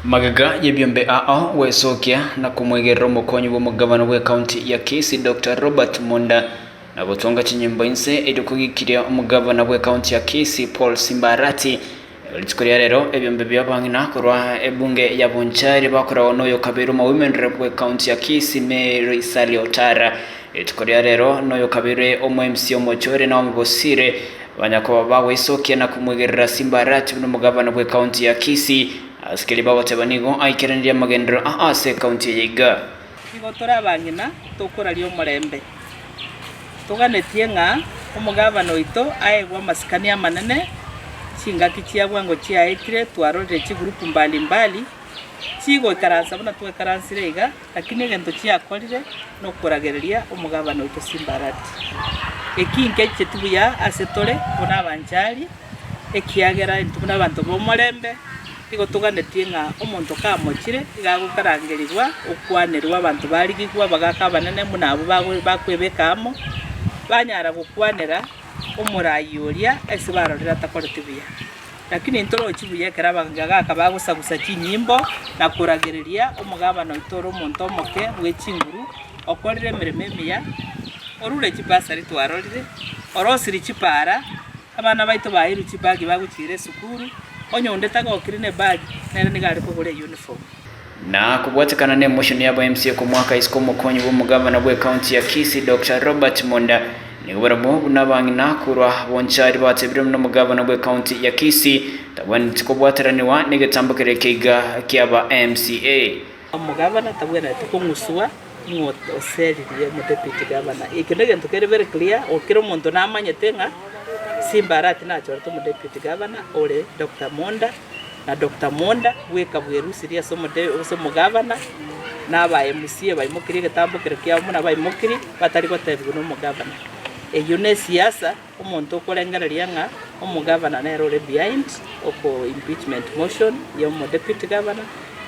Magega y'ebiombe ao gwesokia na komwegerera omokonyi bw'omogabana bw'ecounty ya Kisii Doctor Robert Monda na gotonga chinyimbo inse erio kogikiria omogabana bw'ecounty ya Kisii Paul Simba Arati Rituko ria rero ebiombe bi'abang'ina korwa ebunge ya Bonchari bakoragwa noyo kabeire omowomen rep bw'ecounty ya Kisii Mary Sally Otara. Rituko ria rero noyo kabeire omo MC omochore Naomi Bosire banyakoba bagoisokia na komwegerera Simba Arati buna omogabana bw'ecounty ya Kisii ase keria bagoteba nigo aikeranirie amagenderero aa ase ecounty eye iga. Nigo tore abang'ina tokoraria omorembe. Toganetie ng'a omogabana oito aegwe amasikani amanene. Chingaki chia bwango chiaetire twarorire chigurupu mbali mbali chigoikaransa buna twaikaransire iga, lakini egento chiakorire nokoragereria omogabana oito Simbarati. Eki nkecheti buya ase tore buna abanchari, ekiagera intwe buna abanto b'omorembe Nigo toganetie ng'a omonto kamochire iga agokarangerigwa, okwanerwa abanto barigigwe abagaaka abanene buna abwo bakwebeka amo, banyara gokwanera omoraai oria ase barorire atakoreti buya. Lakini ntorochi buya ekero abagaaka bagosagusa chinyimbo na koragereria omogabana oito ore omonto omoke bwe chinguru, okorire emeremo emiya, orure chibasari twarorire, orosirie chipaara, abana baito baeirwe chibagi bagochiira esukuru, Onye onde tagokire nebagi, nere nigo are kogora eyunifomu. Na kobwatekana n'emotion y'aba MCA komwaka isiko omokonyi bw'omogavana bw'ecounty ya Kisii Doctor Robert Monda nigo barabwo buna abang'ina korwa Bonchari batebire buna omogavana bw'ecounty ya Kisii tabwenereti kobwateraniwa negetambo keria keiga kiaba MCA. Omogavana tabwenereti kong'uswa ng'a oseririe omodeputy governor. Ekio negento kere very clear, o kera omonto namanyete ng'a Simba Arati nachorete omodeputy governor ore Doctor Monda, na Doctor Monda bweka bwerusirie ase omode ase omogavana, na aba MCA baimokirie egetambo kere kiabo buna baimokirie, batari gotebigwa na omogavana. Eyio ne esiasa, omonto okorengereria ng'a omogavana nere ore behind oko impeachment motion ya omodeputy governor,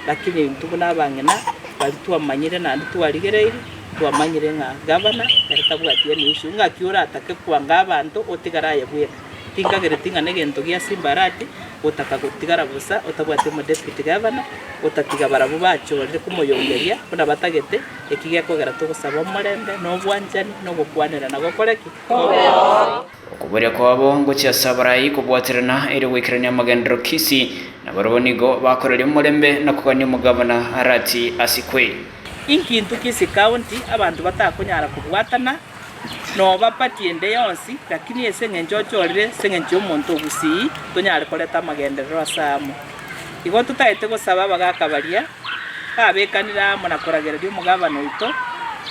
Lakini intwe buna abang'ina baria twamanyire naende twarigereirie, twamanyire ng'a gavana ere tabwati any issue. Ng'aki oratake kwanga abanto otigare aye bweka? Tinkagereti ng'a negento gia Simba Arati gotaka gotigara bosa otabwati omodeputy gavana, otatiga barabwo bachorire komoyongeria buna batagete, eki gekogera togosaba omorembe na obwanchani na ogokwanerana gokore ki? Kobeo. Okoboria kwabo ngochia ase abarai kobwaterana erio goikerania amagenderero Kisii, na barabwo nigo bakoraria omorembe na kogania omogabana Arati asikwe. Inki intwe Kisii County abanto batakonyara kobwatana noba party ende yonsi lakini ase eng'encho ochorire ase eng'encho yomonto o Gusii tonyare koreta amagenderero ase amo. Igo totaete gosaba abagaka baria babekanire amo na koragereria omogabana oito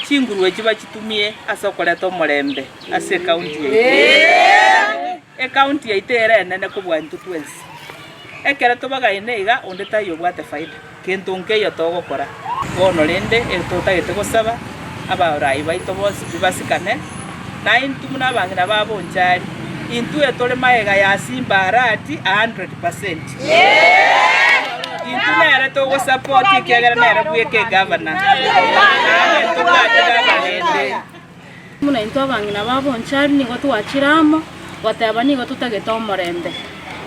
chinguru echi bachitumie ase okoreta omorembe. ase ekaunti yaito. Ekaunti yaito ere enene kobua intwe twensi. Ekero tobagaine iga onde taiyo obwate faida, kento nkeiyo togokora. Bono rende totagete gosaba abarai baito bonsi pi basikane, na intwe buna abang'ina ba Bonchari, intwe tore magega ya Simba Arati a hundred percent. Intwe nere togosupport ekiagera nere bweka egavana, naende ntobwate gavana ende. Buna intwe abang'ina ba Bonchari nigo twachire amo goteba nigo totagete omorembe.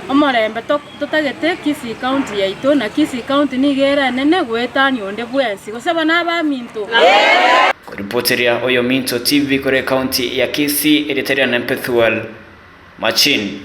Omorembe totagete Kisii County yaito na Kisii County nigo ere enene goetania onde bwensi gose abana abaminto. Koripoteria Oyominto TV korwa ecounty ya Kisii, erieta riane Pethuel Machin.